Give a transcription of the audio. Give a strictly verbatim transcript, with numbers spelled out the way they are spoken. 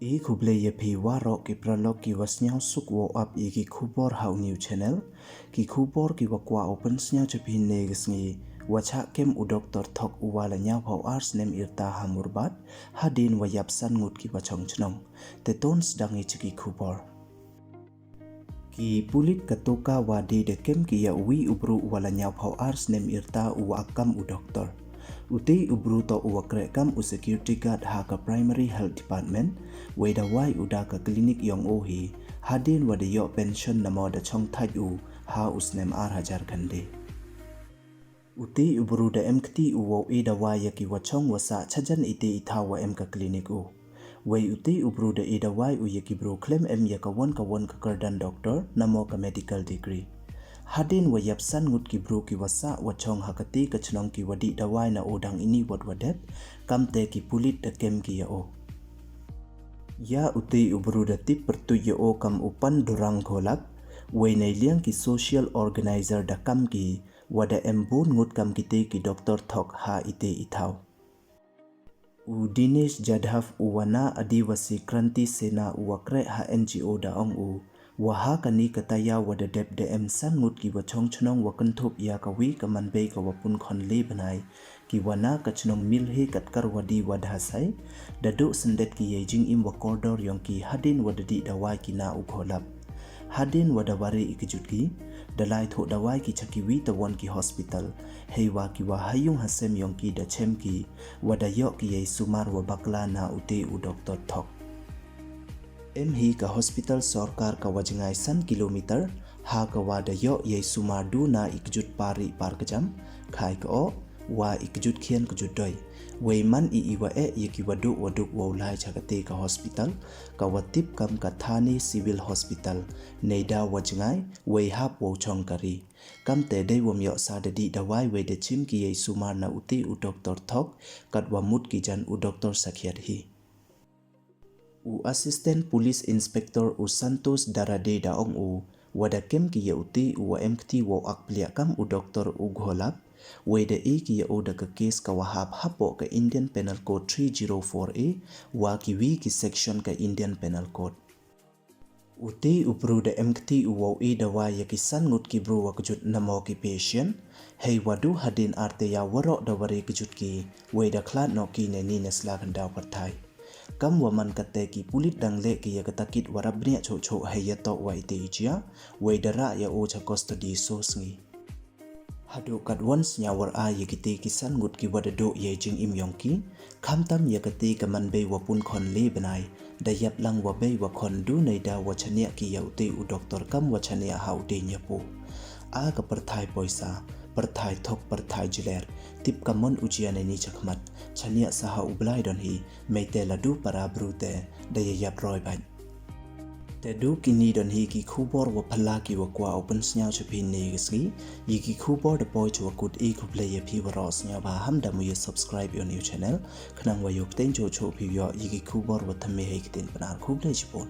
I khublei ïa phi waroh ki paralok ki wa sniaw suk wow ap ïa ki khubor ha u new channel. Ki khubor ki wa kwah u pynsniaw cha phi ne ka sngi, wa chah kem u Doktor Thok u wa la ñiaw phaw ar snem irta ha Murbad, hadien wa ïap san ngut ki wa chong chnong. Te ton sdang i cha ki khubor. Ki pulit ka Toka wa dei da kem ki ïa uwi u bru u wa la ñiaw phaw ar snem irta u wa kam u doktor. Uti u bru to u wa kreh kam u security guard ha ka Primary Health Department, wei da wai u da ka klinik yong u hi, hadien wa da ïoh pension namo da chong thait u ha u snem ar hajar khyndai. Uti u bru da em kti u wow i da wai ïa ki wa chong wa sah chajan iti i thaw wa em ka klinik u. Wei uti u bru da i da wai u ïa ki bru khlem em ïa ka wan ka wan ka kyrdan doktor namo ka medical degree. Hadien wa ïap san ngut ki bru ki wa sah wa chong ha kati ka chnong ki wa dih da wai na u dang ini wat wa dep, kam te ki pulit da kem ki ïa u. Ïa uti u bru da tip pyrtuit ïa u kam u Pandurang Gholap, wei nei liang ki social organizer da kam ki, wa da em bun ngut kam kiti ki Doktor Thok ha iti i thaw. U Dinesh Jadhav u wa na Adivasi Kranti Sena u wa kreh ha N G O da ong u, wa ha kani ka taya wa da dep da em san ngut ki wa chong chnong wa kynthup ïa ka wi ka man bei ka wa pun khon le bnai, ki wa na ka chnong Milhe Katkar wa di wa da sai, da duh syndet ki ïa i jingim wa kordor yong ki hadien wa da dih da wai ki na u Gholap. Hadien wa da wari i kjut ki, da lai thoh da wai ki cha ki wi ta wan ki hospital, hei wa ki wa ha yung ha sem yong ki da chem ki, wa da ïoh ki ïa i sumar wa bakla na uti u Doktor Thok. Em hi ka hospital sorkar ka wa jngai san kilometer, ha ka wa da ïoh ïa i sumar du na i kjut par ri par kjam, khai ka o, wa i kjut khian kjut doi. Wei man i i wa e ïa ki wa duk wa duk wow lai cha kati ka hospital, ka wa tip kam ka Thane Civil Hospital, nei da wa jngai, wei hap wow chong kari. Kam te dei wa ym ïoh sa da dih da wai wei da chim ki ïa i sumar na uti u Doktor Thok, kat wa mut ki jan u doktor sakhiat hi. U Assistant Police Inspector u Santosh Darade da ong u, wa da kem ki ïa uti u wa em kti wow ak pliah kam u Doktor u Gholap, wei da i ki ïa u da ka case ka wa hap hapoh ka Indian Penal Code three zero four A, wa ki wi ki section ka Indian Penal Code. Uti u bru da em kti u wow i da wai ïa ki san ngut ki bru wa kjut namo ki patient, hei wa du hadien ar te ïa waroh da wari kjut ki, wei da khlad noh ki ne ni ne sla kyndaw pyrthai. Kam wa man kate ki pulit dang leh ki ïa ka takit wa rap bniah choh choh hei ïa toh wa ite i jia, wei da rah ïa u cha custody so sngi. Haduh kat wan sniaw war a ïa kite ki san ngut ki wa da duh ïa i jingim yong ki, khamtam ïa kate ka man bei wa pun khon le bnai, da ïap lang wa bei wa khon du nei da wa chaniah ki ïa ute u doktor kam wa chaniah ha u dei ñiapu. A ka pyrthai poisa, pyrthai thok, pyrthai jler, tip ka mon u jia nei ni chakhmat, chaniah sa ha u Blai don hi, mei te la du para bru te, da ïa ïap roi bait. Te du kini don hi ki khubor wa phylla ki wa kwah u pynsniaw cha phi ne ka sngi, ïa ki khubor da poi cha wa kut i khublei ïa phi waroh sniaw ba ham da mu ïa subscribe ïa u new channel, khnang wa ïoh pteng choh choh phi ïoh ïa ki khubor wa thymme hei ktien Pnar khublei chibun.